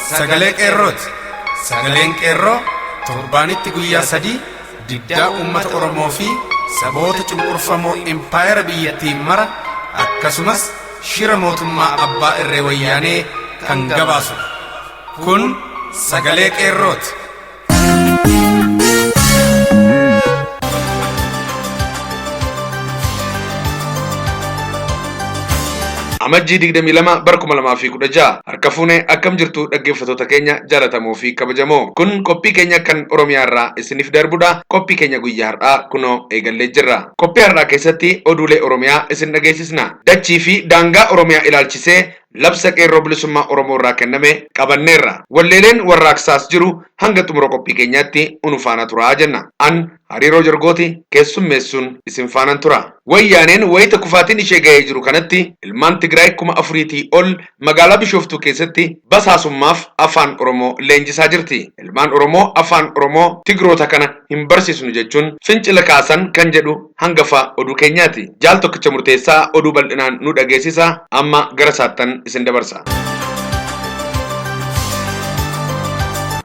Sagalee Qeerrooti. Sagaleen Qeerroo torbaanitti guyyaa 3 diddaa uummata Oromoo fi saboota cunqurfamoo impaayera biyyattii mara akkasumas shira mootummaa abbaa irree Wayyaanee kan gabaasudha. Kun Sagalee Qeerrooti. Amajjii 22 bara 2016 harka fuune akkam jirtu dhaggeeffattoota keenya jaalatamoo fi kabajamoo. Kun qophii keenya kan Oromiyaa irraa isiniif darbudha. Qophii keenya guyyaa har'aa kunoo eegallee jirra. Qophii har'aa keessatti oduulee Oromiyaa isin dhageessisna. Dachii fi daangaa Oromiyaa ilaalchisee labsa Qeerroo Bilisummaa Oromoo irraa kenname qabanneerra. Walleeleen warraaqsaas jiru hanga xumura qophii keenyaatti unu faana turaa jenna. An Hariiroo Jorgooti keessummeessuun isin faanan tura. Wayyaaneen wayita kufaatiin ishee gahee jiru kanatti ilmaan Tigraay 4000tii ol magaalaa Bishooftuu keessatti basaasummaaf Afaan Oromoo leenjisaa jirti. Ilmaan Oromoo Afaan Oromoo Tigroota kana hin barsiisnu jechuun fincila kaasan kan jedhu hangafa oduu keenyaati. Jaal Tokkicha Murteessaa oduu bal'inaan nu dhageessisa. Amma gara isaattan isin dabarsa.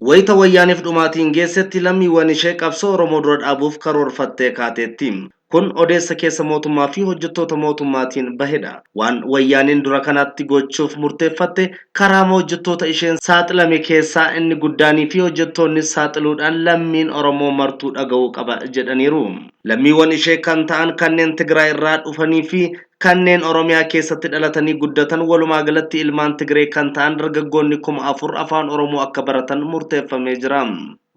Wayita Wayyaaneef dhumaatiin geessetti lammiiwwan ishee qabsoo Oromoo dura dhaabuuf karoorfattee kaateetti. Kun odeessa keessa mootummaa fi hojjettoota mootummaatiin bahedha. Waan Wayyaaneen dura kanatti gochuuf murteeffatte karaama hojjettoota isheen saaxilame keessaa inni guddaanii fi hojjettoonnis saaxiluudhaan lammiin Oromoo martuu dhaga'uu qaba jedhaniiru. Lammiiwwan ishee kan ta'an kanneen Tigraay irraa dhufanii fi kanneen Oromiyaa keessatti dhalatanii guddatan walumaa galatti ilmaan Tigree kan ta'an dargaggoonni 4000 Afaan Oromoo akka baratan murteeffamee jira.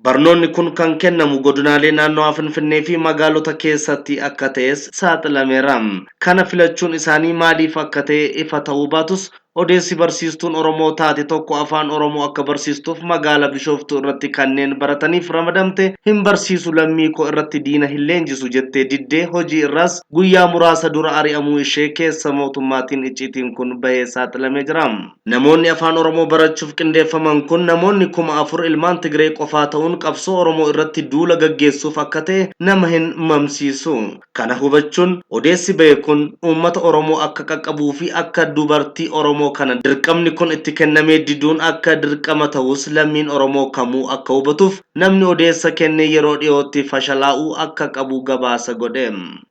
Barnoonni kun kan kennamu godinaalee naannawaa Finfinnee fi magaalota keessatti akka ta'es saaxilameera. Kana filachuun isaanii maaliif akka ta'e ifa ta'uu baatus Odeessi barsiistuun Oromoo taate tokko Afaan Oromoo akka barsiistuuf magaala Bishooftuu irratti kanneen barataniif ramadamte hin barsiisu lammii koo irratti diina hin leenjisu jettee diddee hojii irraas guyyaa muraasa dura ari'amuu ishee keessa mootummaatiin icciitiin kun bahee saaxilamee jira. Namoonni Afaan Oromoo barachuuf qindeeffaman kun namoonni 4000 ilmaan Tigree qofaa ta'uun qabsoo Oromoo irratti duula gaggeessuuf akka ta'e nama hin mamsiisu. Kana hubachuun odeessi bahe kun uummata Oromoo akka qaqqabuu fi akka dubartii Oromoo kana dirqamni kun itti kennamee diduun akka dirqama ta'us lammiin Oromoo kamuu akka hubatuuf namni odeessa kenne yeroo dhiyootti fashalaa'uu akka qabu gabaasa godhe.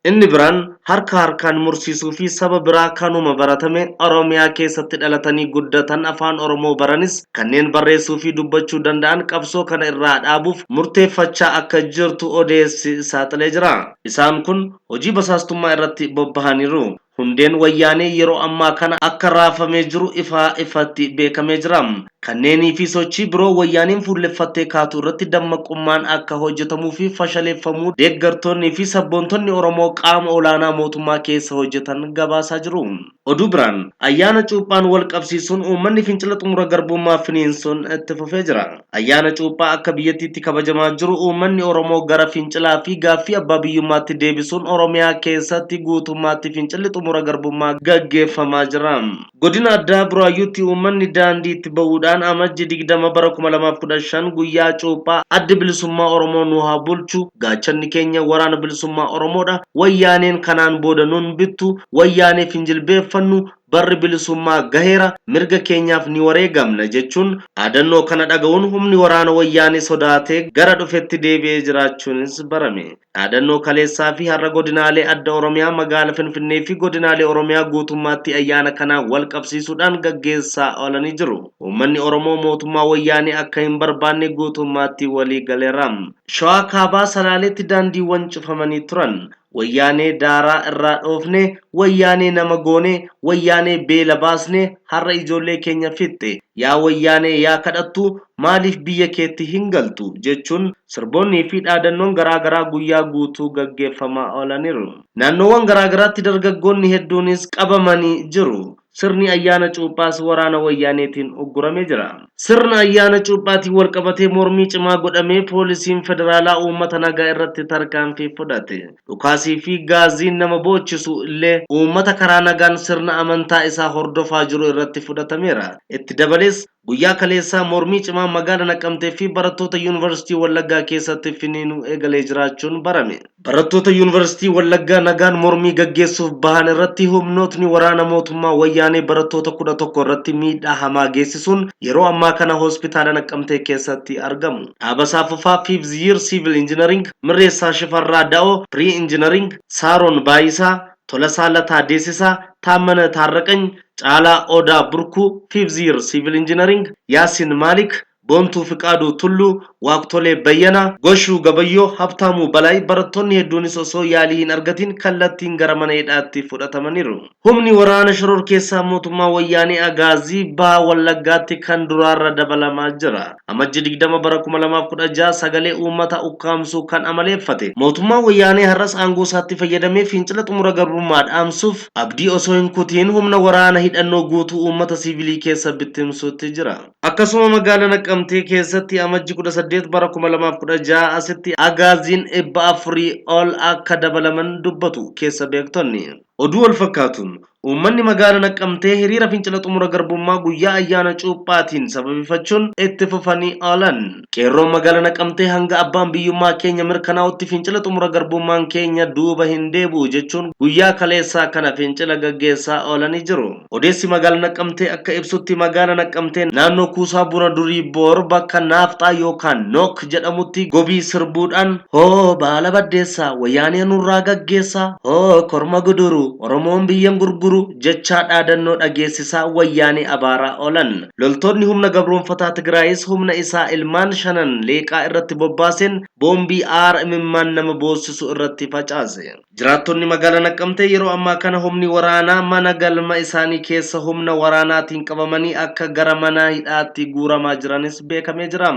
Inni biraan harka harkaan mursiisuu fi saba biraa kanuma baratame Oromiyaa keessatti dhalatanii guddatan Afaan Oromoo baranis kanneen barreessuu fi dubbachuu danda'an qabsoo kana irraa dhaabuuf murteeffachaa akka jirtu odeessi saaxilee jira. Isaan kun hojii basaastummaa irratti bobbahaniiru. Hundeen Wayyaanee yeroo ammaa kana akka raafamee jiru ifaa ifatti beekamee jira. Kanneenii fi sochii biroo Wayyaaneen fuulleffattee kaatu irratti dammaqummaan akka hojjetamuu fi fashaleeffamuu deeggartoonni fi sabboontonni Oromoo qaama olaanaa mootummaa keessa hojjetan gabaasaa jiru. Oduu biraan, ayyaana Cuuphaan wal qabsiisuun uummanni fincila xumura garbummaa finiinsuun itti fufee jira. Ayyaana Cuuphaa akka biyyattiitti kabajamaa jiru uummanni Oromoo gara fincilaa fi gaaffii abbaa biyyummaatti deebisuun Oromiyaa keessatti guutummaatti fincilli xumura garbummaa gaggeeffamaa jira. Godina Addaa Buraayyuutti uummanni daandiitti ba'uudhaan Amajji 20 bara 2015 guyyaa Cuuphaa Addi Bilisummaa Oromoo nu haa bulchu, gaachanni keenya Waraana Bilisummaa Oromoodha, Wayyaaneen kanaan booda nun bittu, Wayyaaneef hin jilbeeffannu, barri bilisummaa gaheera, mirga keenyaaf ni wareegamna jechuun dhaadannoo kana dhaga'uun humni waraana Wayyaanee sodaatee gara dhufetti deebi'ee jiraachuunis barame. Dhaadannoo kaleessaa fi har'a godinaalee adda Oromiyaa magaala Finfinnee fi godinaalee Oromiyaa guutummaatti ayyaana kanaan wal qabsiisuudhaan gaggeessaa oolanii jiru. Uummanni Oromoo mootummaa Wayyaanee akka hin barbaanne guutummaatti walii galeera. Shawaa Kaabaa Salaaleetti daandiiwwan cufamanii turan. Wayyaanee daaraa irraa dhoofne, Wayyaanee nama goone, Wayyaanee beela baasne, har'a ijoollee keenya fixxe. Yaa Wayyaanee yaa kadhattuu maaliif biyya keetti hin galtu? jechuun sirboonnii fi dhaadannoon garaa garaa guyyaa guutuu gaggeeffamaa oolaniiru. Naannoowwan garaa garaatti dargaggoonni hedduunis qabamanii jiru. Sirni ayyaana Cuuphaas waraana Wayyaaneetiin ugguramee jira. Sirna ayyaana Cuuphaatiin walqabatee mormii cimaa godhamee poolisiin federaalaa uummata nagaa irratti tarkaanfii fudhate. Dhukaasii fi gaaziin nama boochisu illee uummata karaa nagaan sirna amantaa isaa hordofaa jiru irratti fudhatameera. Itti dabalees Guyyaa kaleessaa mormii cimaa magaala Naqamtee fi barattoota Yuunivarsiitii Wallaggaa keessatti finiinuu eegalee jiraachuun barame. Barattoota Yuunivarsiitii Wallaggaa nagaan mormii gaggeessuuf bahan irratti humnootni waraana mootummaa Wayyaanee barattoota 11 irratti miidhaa hamaa geessisuun yeroo ammaa kana hospitaala Naqamtee keessatti argamu. Dhaabasaa Fufaa Fifth Year Civil Engineering, Mirreessaa Shifarraa Da'oo Pre Engineering, Saaroon Baayisaa, Tolasaa Lataa Deessisaa, Taammana Taarraqany, Caalaa Odaa Burkuu Fifth Year Civil Engineering, Yaasin Maalik, Boontuu Fiqaaduu Tulluu, Waaqtolee Bayyanaa, Goshuu Gabayyoo, Habtaamuu Balaay. Barattoonni hedduunis osoo yaalii hin argatin kallattiin gara mana hidhaatti fudhatamaniiru. Humni waraana shororkeessaa mootummaa Wayyaanee Agaazii Baha Wallaggaatti kan duraarra dabalamaa jira. Amajji 20 bara 2016 sagalee uummata ukkaamsuu kan amaleeffate mootummaa Wayyaanee har'as aangoo isaatti fayyadamee fincila xumura garbummaa dhaamsuuf abdii osoo hin kutiin humna waraana hidhannoo guutuu uummata siivilii keessa bittimsuutti jira. Akkasuma magaala Naqamtee keessatti Amajji 18 bara 2016 asitti Agaaziin 400 ol akka dabalaman dubbatu keessa beektonni. Oduu wal fakkaatuun uummanni magaala Naqamtee hiriira fincila xumura garbummaa guyyaa ayyaana cuuphaatiin sababeeffachuun itti fufanii oolan. Qeerroon magaala Naqamtee hanga abbaan biyyummaa keenya mirkanaa'utti fincila xumura garbummaan keenya duuba hin deebi'u jechuun guyyaa kaleessaa kana fincila gaggeessaa oolanii jiru. Odeessi magaala Naqamtee akka ibsutti, magaala Naqamtee naannoo kuusaa buna durii Boor bakka Naafxaa yookaan Nook jedhamutti gobii sirbuudhaan, "Hoo baala baddeessaa, Wayyaanee nurraa gaggeessaa, hoo korma guduru, Oromoon biyyan gurguru," jechaa dhaadannoo dhageessisaa Wayyaanee abaaraa oolan. Loltoonni humna gabroonfataa Tigraayis humna isaa ilmaan shanan leeqaa irratti bobbaaseen boombii aara imimmaan nama boossisu irratti facaase. Jiraattonni magaala Naqqamtee yeroo ammaa kana humni waraanaa mana galma isaanii keessa humna waraanaatiin qabamanii akka gara mana hidhaatti guuramaa jiranis beekamee jira.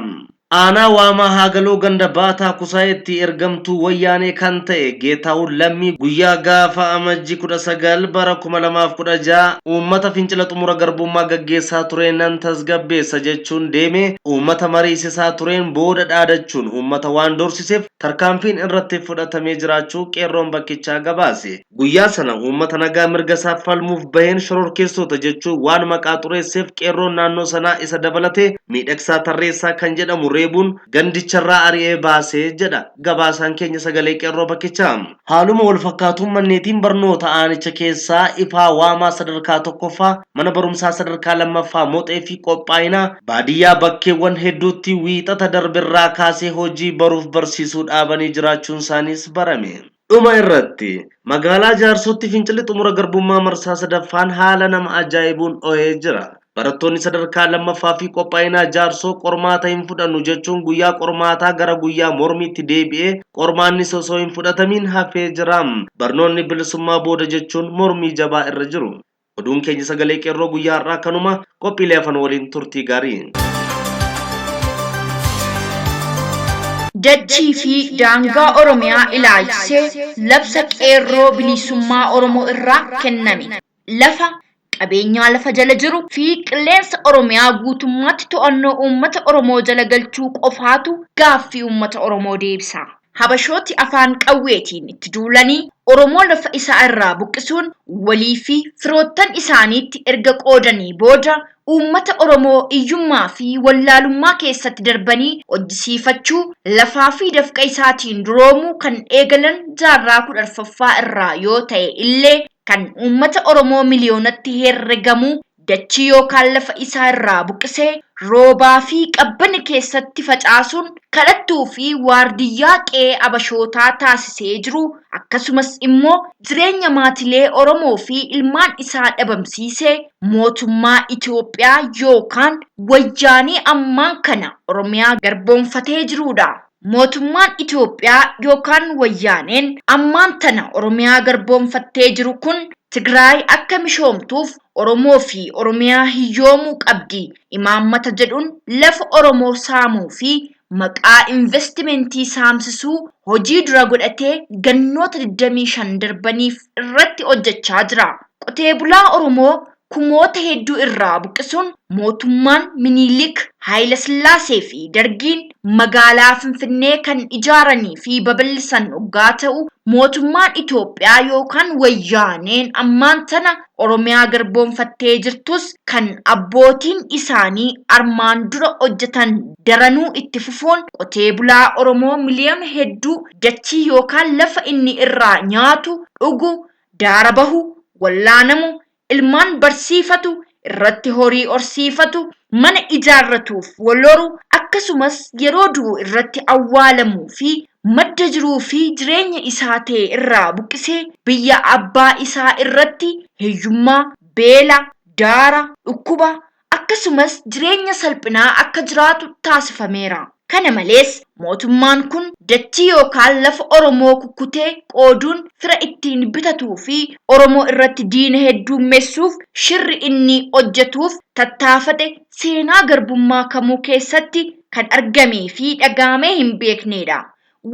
Aanaa Waamaa Haagaloo ganda Baataa Kusaayetti ergamtuu Wayyaanee kan ta'e Geetaahun Lammii guyyaa gaafa Amajji 19 bara 2016 uummata fincila xumura garbummaa gaggeessaa ture nan tasgabbeessa jechuun deemee uummata mariisisaa tureen booda dhaadachuun uummata waan doorsiseef tarkaanfiin irratti fudhatamee jiraachuu qeerroon bakkichaa gabaase. Guyyaa sana uummata nagaa mirga isaaf falmuuf baheen shororkeessota jechuun waan maqaa xureesseef qeerroon naannoo sanaa isa dabalatee Miidhagsaa Tarreessaa kan jedhamu reebuun gandicharraa ari'ee baase jedha gabaasaan keenya sagalee qeerroo bakkichaa. Haaluma walfakkaatuun manneetiin barnoota aanicha keessaa Ifaa Waamaa sadarkaa tokkoffaa, mana barumsaa sadarkaa lammaffaa Moxee fi Qophaa'inaa baadiyyaa bakkeewwan hedduutti Wiixata darberraa kaasee hojii baruuf barsiisuu dhaabanii jiraachuunsaaniis barame. Dhuma irratti, magaalaa Jaarsootti fincilli xumura garbummaa marsaa sadaffaan haala nama ajaa'ibuun dhohee jira. Barattoonni sadarkaa lammaffaa fi qophaa'inaa Jaarsoo qormaata hin fudhannu jechuun guyyaa qormaataa gara guyyaa mormiitti deebi'ee qormaannis osoo hin fudhatamiin hafee jira. Barnoonni bilisummaa booda jechuun mormii jabaa irra jiru. Oduun keenya sagalee qeerroo guyyaa har'aa kanuma, qophiilee hafan waliin turtii gaarii. Dachii fi daangaa Oromiyaa ilaalchisee labsa Qeerroo Bilisummaa Oromoo irraa kenname. Lafa, qabeenyaa lafa jala jiru fi qilleensa Oromiyaa guutummaatti to'annoo uummata Oromoo jala galchuu qofaatu gaaffii uummata Oromoo deebisa. Habashooti afaan qawweetiin itti duulanii Oromoo lafa isaa irraa buqqisuun walii fi firoottan isaaniitti erga qoodanii booda uummata Oromoo iyyummaa fi wallaalummaa keessatti darbanii hojjisiifachuu, lafaa fi dafqa isaatiin duroomuu kan eegalan jaarraa 14ffaa irraa yoo ta'e illee kan uummata Oromoo miliyoonatti herregamu dachii yookaan lafa isaa irraa buqqisee roobaa fi qabbana keessatti facaasuun kadhattuu fi waardiyyaa qe'ee Abashootaa taasisee jiru, akkasumas immoo jireenya maatilee Oromoo fi ilmaan isaa dhabamsiise mootummaa Itoophiyaa yookaan Wayyaanee ammaan kana Oromiyaa garboomfatee jiruudha. Mootummaan Itoophiyaa yookaan Wayyaaneen ammaan tana Oromiyaa garboomfattee jiru kun Tigraay akka mishoomtuuf Oromoo fi Oromiyaa hiyyoomuu qabdi imaammata jedhuun lafa Oromoo saamuu fi maqaa investimentii saamsisuu hojii dura godhatee gannoota 25 darbaniif irratti hojjechaa jira. Qotee bulaa Oromoo kumoota hedduu irraa buqqisuun mootummaan Minilik, Haayila Sillaasee fi Dargiin magaalaa Finfinnee kan ijaaranii fi babal'isan hoggaa ta'u, mootummaan Itoophiyaa yookaan wayyaaneen ammaan tana Oromiyaa garboomfattee jirtus kan abbootiin isaanii armaan dura hojjetan daranuu itti fufuun qotee bulaa Oromoo miliyoona hedduu dachii yookaan lafa inni irraa nyaatu, dhugu, daara bahu, wallaanamu, ilmaan barsiifatu, irratti horii horsiifatu, mana ijaarratuuf wal horu, akkasumas yeroo du'u irratti awwaalamuu fi madda jiruu fi jireenya isaa ta'e irraa buqqisee biyya abbaa isaa irratti hiyyummaa, beela, daara, dhukkuba akkasumas jireenya salphinaa akka jiraatu taasifameera. Kana malees mootummaan kun dachii yookaan lafa Oromoo kukkutee qooduun fira ittiin bitatuu fi Oromoo irratti diina hedduummeessuuf shirri inni hojjetuuf tattaafate seenaa garbummaa kamuu keessatti kan argamee fi dhagaamee hin beeknedha.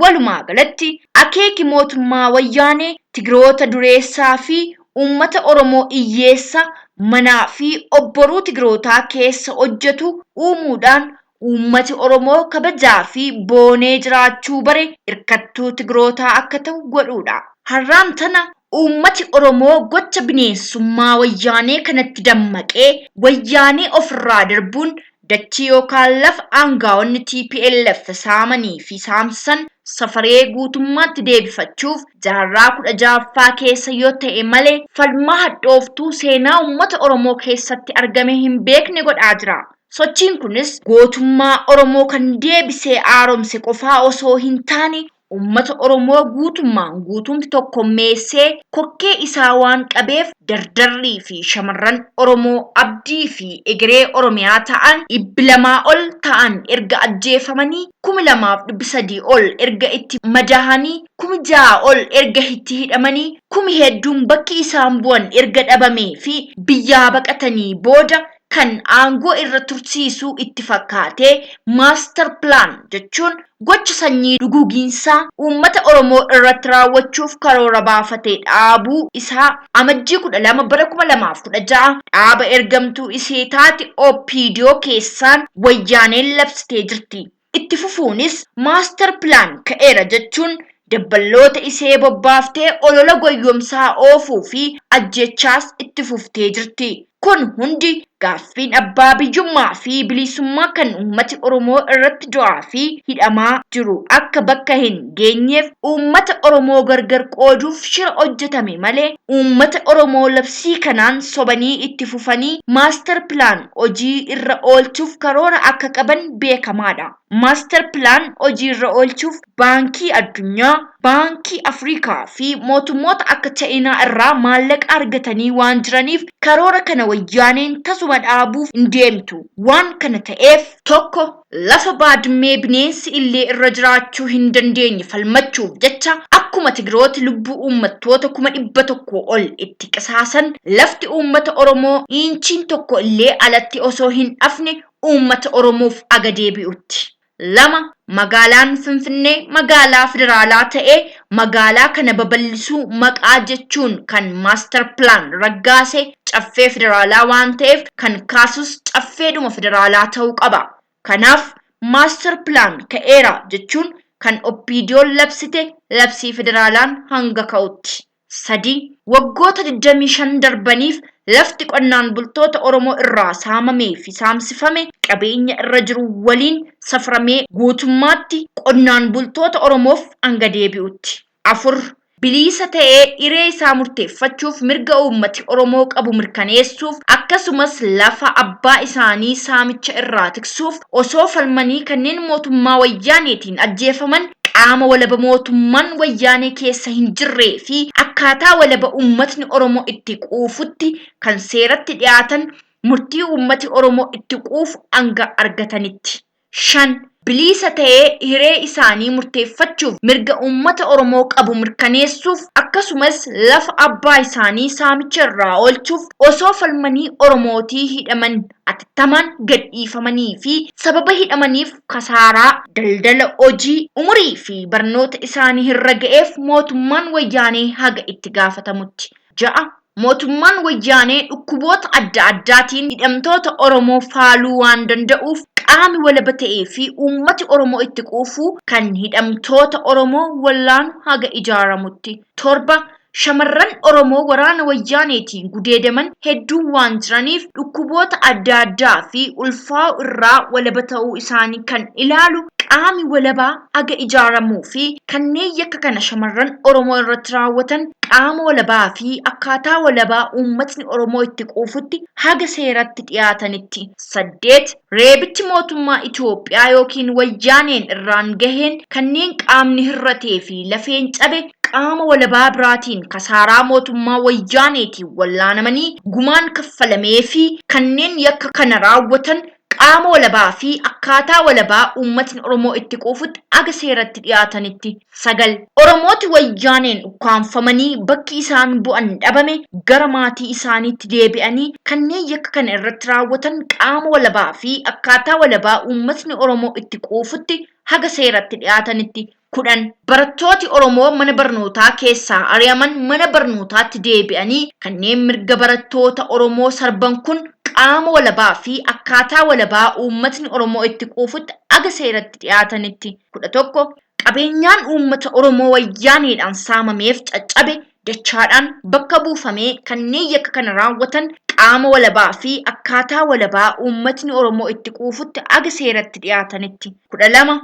Walumaa galatti akeeki mootummaa wayyaanee Tigiroota dureessaa fi uummata Oromoo hiyyeessa manaa fi obboruu Tigirootaa keessa hojjetu uumuudhaan uummati Oromoo kabajaa fi boonee jiraachuu bare hirkattuu Tigirootaa akka ta'u godhuudha. Har'aan tana uummati Oromoo gocha bineensummaa wayyaanee kanatti dammaqee wayyaanee ofirraa darbuun dachii yookaan lafa aangaa'onni TPLF saamanii fi saamsan safaree guutummaatti deebifachuuf jaarraa 16ffaa keessa yoo ta'e malee falmaa hadhooftuu seenaa uummata Oromoo keessatti argame hin beekne godhaa jira. Sochiin kunis gootummaa Oromoo kan deebisee haaromse qofaa osoo hin taane uummata Oromoo guutummaan guutumti tokkommeessee kokkee isaa waan qabeef dardarrii fi shamarran Oromoo abdii fi egeree Oromiyaa ta'an 200 ol ta'an erga ajjeefamanii 2300 ol erga itti madaahanii 6000 ol erga itti hidhamanii 10,000 hedduun bakki isaan bu'an erga dhabamee fi biyyaa baqatanii booda kan aangoo irra tursiisuu itti fakkaatee maastar pilaan jechuun gocha sanyii duguugiinsaa uummata Oromoo irratti raawwachuuf karoora baafatee dhaabuu isaa amajjii 12 bara 2016 dhaaba ergamtuu isee taate OPDO keessaan wayyaaneen labsitee jirti. Itti fufuunis maastar pilaan ka'eera jechuun dabballoota isee bobbaaftee olola goyyomsaa oofuu fi ajjechaas itti fuftee jirti. Kun hundi gaaffiin abbaa biyyummaa fi bilisummaa kan uummati Oromoo irratti du'aa fi hidhamaa jiru akka bakka hin geenyeef uummata Oromoo gargar qooduuf shira hojjetame malee uummata Oromoo labsii kanaan sobanii itti fufanii maastar pilaan hojii irra oolchuuf karoora akka qaban beekamaadha. Maastar pilaan hojii irra oolchuuf Baankii Addunyaa, Baankii Afrikaa fi mootummoota akka Chaayinaa irraa maallaqa argatanii waan jiraniif karoora kana wayyaaneen tasuma dhaabuuf hin deemtu. Waan kana ta'eef tokko lafa baadimmee bineensi illee irra jiraachuu hin dandeenye falmachuuf jecha akkuma Tigirooti lubbuu uummattoota 100,000 ol itti qisaasan lafti uummata Oromoo iinchiin tokko illee alatti osoo hin hafne uummata Oromoof aga deebi'utti. 2 magaalaan Finfinnee magaalaa federaalaa ta'ee magaalaa kana babal'isuu maqaa jechuun kan maastar pilaan raggaase caffee federaalaa waan ta'eef kan kaasus caffeedhuma federaalaa ta'uu qaba. Kanaaf maastar pilaan ka'eera jechuun kan OPDOn labsite labsii federaalaan hanga ka'utti. 3 waggoota 25 darbaniif lafti qonnaan bultoota Oromoo irraa saamamee fi saamsifame qabeenya irra jiru waliin safaramee guutummaatti qonnaan bultoota Oromoof hanga deebi'utti. 4 biliisa ta'ee hiree isaa murteeffachuuf mirga uummati Oromoo qabu mirkaneessuuf akkasumas lafa abbaa isaanii saamicha irraa tiksuuf osoo falmanii kanneen mootummaa wayyaaneetiin ajjeefaman qaama walaba mootummaan wayyaanee keessa hin jirree fi akkaataa walaba uummatni Oromoo itti quufutti kan seeratti dhiyaatan murtii uummati Oromoo itti quufu hanga argatanitti. 5 biliisa ta'ee hiree isaanii murteeffachuuf mirga uummata Oromoo qabu mirkaneessuuf akkasumas lafa abbaa isaanii saamicha irraa oolchuuf osoo falmanii Oromootii hidhaman atattamaan gadhiifamanii fi sababa hidhamaniif kasaaraa daldala hojii umurii fi barnoota isaanii irra ga'eef mootummaan wayyaanee haga itti gaafatamutti. 6 Mootummaan Wayyaanee dhukkuboota adda addaatiin hidhamtoota Oromoo faaluu waan danda'uuf qaami walaba ta'ee fi uummati Oromoo itti quufu kan hidhamtoota Oromoo wallaanu haga ijaaramutti. 7. Shamarran Oromoo waraana Wayyaaneetiin gudeedaman hedduun waan jiraniif dhukkuboota adda addaa fi ulfaa'u irraa walaba ta'uu isaanii kan ilaalu qaami walabaa haga ijaaramuu fi kanneen yakka kana shamarran Oromoo irratti raawwatan qaama walabaa fi akkaataa walabaa uummatni Oromoo itti quufutti haga seeratti dhiyaatanitti. 8. Reebichi mootummaa Itoophiyaa yookiin Wayyaaneen irraan gaheen kanneen qaamni hir'atee fi lafeen cabe qaama walabaa biraatiin kasaaraa mootummaa Wayyaaneetiin wallaanamanii gumaan kaffalamee fi kanneen yakka kana raawwatan qaama walabaa fi akkaataa walabaa uummatni Oromoo itti quufutti haga seeratti dhiyaatanitti. 9. Oromooti Wayyaaneen ukkaamfamanii bakki isaan bu'an dhabame gara maatii isaaniitti deebi'anii kanneen yakka kana irratti raawwatan qaama walabaa fi akkaataa walabaa uummatni Oromoo itti quufutti haga seeratti dhiyaatanitti. 10. Barattooti Oromoo mana barnootaa keessaa ari'aman mana barnootaatti deebi'anii kanneen mirga barattoota Oromoo sarban kun qaama walabaa fi akkaataa walabaa uummatni Oromoo itti quufutti haga seeratti dhiyaatanitti. 11. Qabeenyaan uummata Oromoo Wayyaaneedhaan saamameef caccabe dachaadhaan bakka buufamee kanneen yakka kana raawwatan qaama walabaa fi akkaataa walabaa uummatni Oromoo itti quufutti haga seeratti dhiyaatanitti. 12.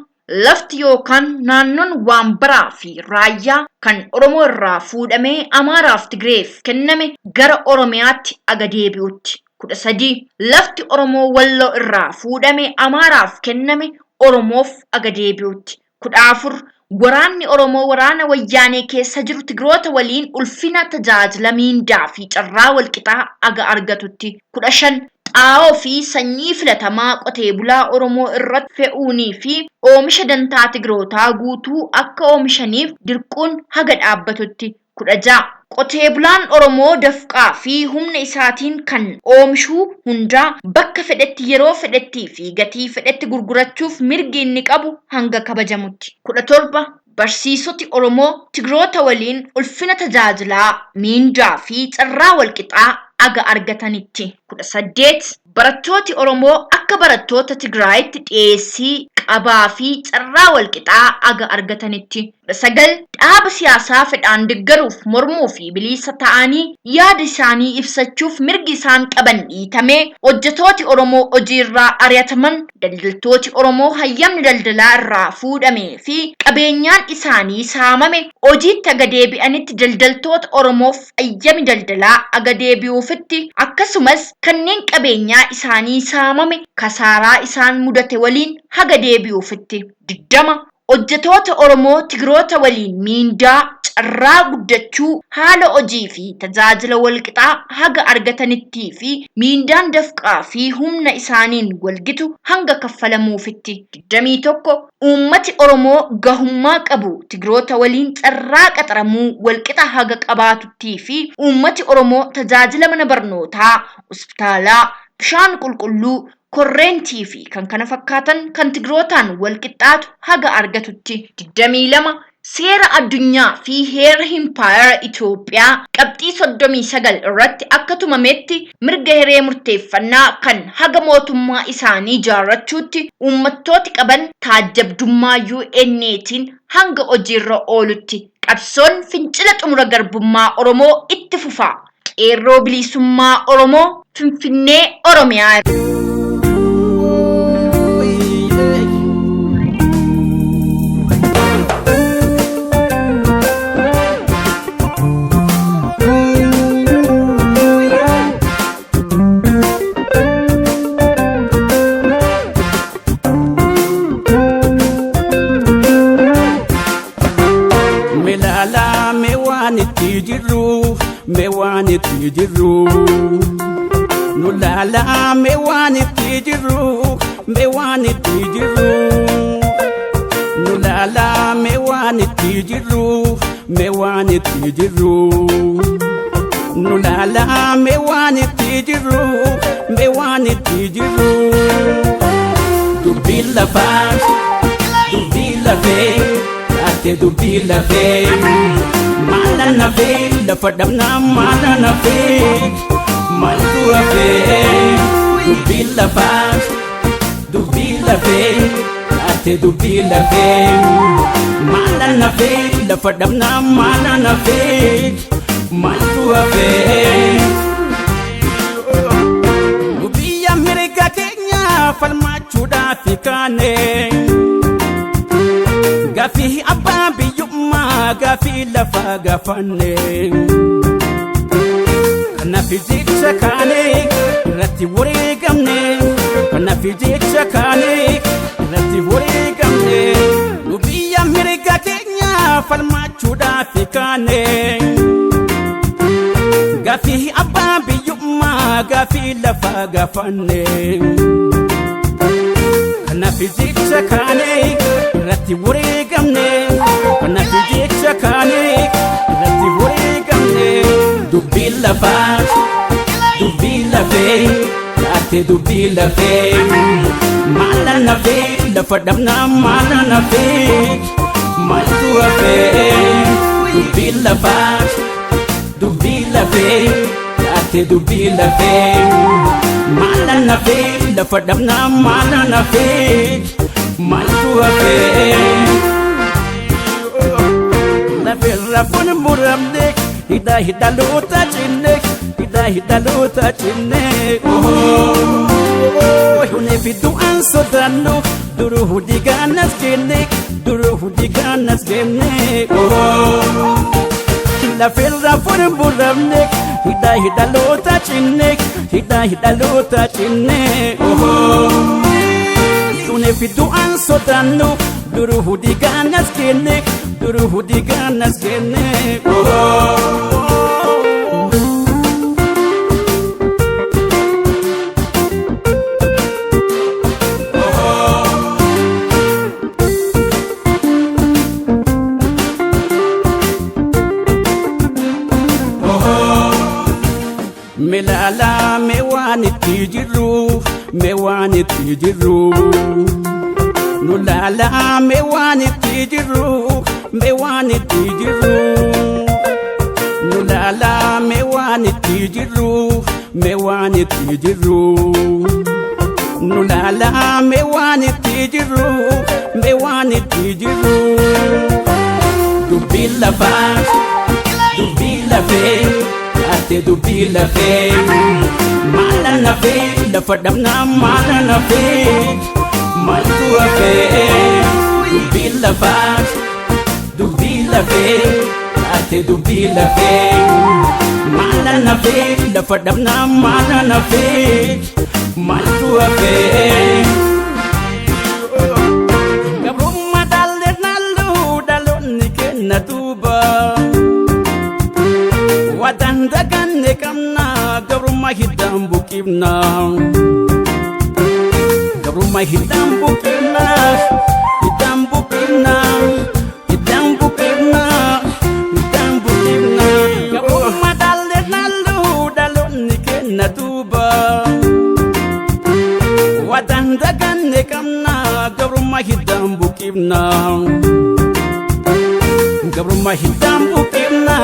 Lafti yookaan naannoon Waanbaraa fi Raayyaa kan Oromoo irraa fuudhamee Amaaraaf Tigireef kenname gara Oromiyaatti aga deebi'utti. 13. Lafti Oromoo Walloo irraa fuudhame Amaaraaf kenname Oromoof aga deebi'utti. 14. Waraanni Oromoo waraana Wayyaanee keessa jiru Tigiroota waliin ulfina tajaajila miindaa fi carraa walqixaa aga argatutti. 15. Xaa'oo fi sanyii filatamaa qotee bulaa Oromoo irratti fe'uunii fi oomisha dantaa Tigirootaa guutuu akka oomishaniif dirquun haga dhaabbatutti. 16. Qotee bulaan Oromoo dafqaa fi humna isaatiin kan oomishuu hundaa bakka fedhetti yeroo fedhettii fi gatii fedhetti gurgurachuuf mirgi inni qabu hanga kabajamutti. 17. Barsiisoti Oromoo Tigiroota waliin ulfina tajaajilaa, miindaa fi carraa walqixaa aga argatanitti. 18. Barattooti Oromoo akka barattoota Tigraayitti dhiyeessii qabaa fi carraa walqixaa aga argatanitti. 19. Dhaaba siyaasaa fedhaan deggaruuf mormuu fi biliisa ta'anii yaada isaanii ibsachuuf mirgi isaan qaban dhiitamee hojjetooti Oromoo hojii irraa ari'ataman, daldaltooti Oromoo hayyamni daldalaa irraa fuudhamee fi qabeenyaan isaanii saamame hojiitti aga deebi'anitti daldaltoota Oromoof hayyami daldalaa aga deebi'uufitti, akkasumas kanneen qabeenyaa isaanii saamame kasaaraa isaan mudate waliin haga deebi'uufitti. 20. Hojjetoota Oromoo Tigiroota waliin miindaa, carraa guddachuu, haala hojii fi tajaajila walqixaa haga argatanittii fi miindaan dafqaa fi humna isaaniin walgitu hanga kaffalamuufitti. 21. Uummati Oromoo gahummaa qabu Tigiroota waliin carraa qaxaramuu walqixa haga qabaatuttii fi uummati Oromoo tajaajila mana barnootaa, hospitaalaa, bishaan qulqulluu, korreentii fi kan kana fakkaatan kan Tigirootaan walqixxaatu haga argatutti. 22. Seera addunyaa fi heera Impaayera Itoophiyaa qabxii 39 irratti akka tumametti mirga hiree murteeffannaa kan haga mootummaa isaanii ijaarrachuutti uummattooti qaban taajjabdummaa UN'tiin hanga hojiirra oolutti. Qabsoon fincila xumura garbummaa Oromoo itti fufa. Qeerroo Bilisummaa Oromoo Finfinnee Oromiyaa. Melaalaa mee waan itti jirru, mee waan itti jirru. Nu laalaa mee waan itti jirru, mee waan itti jirru. Nu laalaa mee waan itti jirru, mee waan itti jirru. Nu laalaa mee waan itti jirru, mee waan itti jirru. Dubbii lafaa, dubbii lafee, taate dubbii lafee. Maala nafee Lafa dhabnaa maala nafee maaltu hafee? Dubbii lafaa dubbii lafee taate dubbii lafee maala nafee lafa dhabnaa maala nafee maaltu hafee? Biyya mirga keenya falmachuudhaaf kaane gaafii abbaa biyyummaa gaafii lafaa gaafanne kanaaf jecha kaane irratti wareegamne kanaaf jecha kaane irratti wareegamne. Biyya mirga keenya falmachuudhaaf kaane gaafii abbaa biyyummaa gaafii lafaa gaafanne kanaaf jecha kaane irratti wareegamne kanaaf jecha kaane irratti wareegamne. Dubbii lafaa dubbii lafee taate dubbii lafee maala nafee lafa dhabnaa maala nafee maaltu hafee? Dubbii lafaa dubbii lafee taate dubbii lafee maala nafee lafa dhabnaa maala nafee maaltu hafee? Lafeerra fun muramne hidha hidhaloota cinne hidha hidhaloota cinne hunee fi du'aan sodaannu duruu hudii gaanas kenne duruu hudii gaanas kenne. Lafeerra fun muramne hidha hidhaloota cinne hidha hidhaloota cinne hunee fi du'aan sodaannu duruu hudii gaanas kenne duruu hudii gaanas kenne. Meelaalaa mee waan itti jirru mee waan itti jirru nu laalaa mee waan itti jirru mee waan itti jirru nu laalaa mee waan itti jirru mee waan itti jirru nu laalaa mee waan itti jirru mee waan itti jirru. Dubbii lafaa dubbii lafee taate dubbii lafee maala nafee lafa dhabnaa maala nafee maaltu hafee? Dubbii lafaa dubbii lafee taate dubbii lafee maala nafee lafa dhabnaa maala nafee maaltu hafee? Gabrummaa dhaalle naalluu dhaloonni kenna duuba. Wadan daganne qabna gabrummaa hiddaan buqifna. Gabrummaa hiddaan buqifna hiddaan buqifna hiddaan buqifna hiddaan buqifna. Gabrummaa dhaalle naalluu dhaloonni kenna duuba. Wadan daganne qabna gabrummaa hiddaan buqifna. Gabrummaa hiddaan buqifna.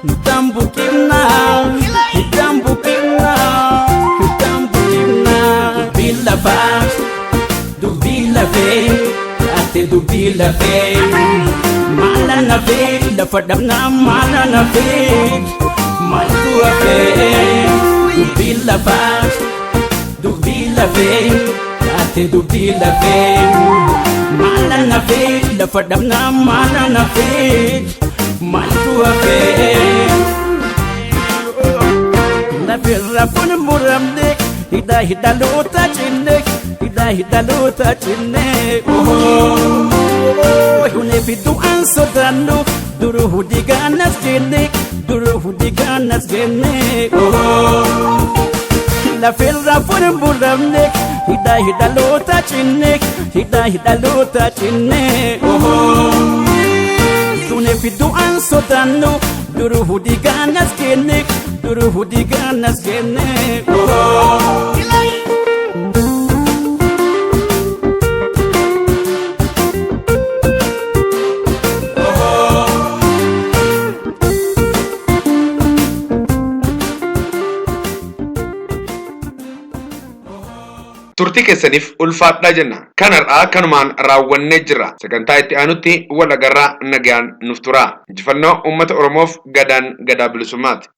Hiddaan buqifna hiddaan buqifna hiddaan buqifna. Dubbii lafaa dubbii lafee taate dubbii lafee maala nafee lafa dhabnaa maala nafee maaltu hafee? Dubbii lafaa dubbii lafee taate dubbii lafee maala nafee lafa dhabnaa maala nafee maaltu hafee? Lafeerra fun muramne hidha hidhaloota cinne hidha hidhaloota cinne hunee fi du'aan sodaannu duruu hudii gaanas kenne duruu hudii gaanas kenne. Lafeerra fun muramne hidha hidhaloota cinne hidha hidhaloota cinne hunee fi du'aan sodaannu duruu hudii gaanas kenne duruu hudii gaanas kenne. Turtii keessaniif ulfaadhaa jenna. Kan har'aa kanumaan raawwannee jirra. Sagantaa itti aanutti wal agarraa, nagaan nuuf tura. Injifannoo uummata Oromoof, gadaan gadaa bilisummaati.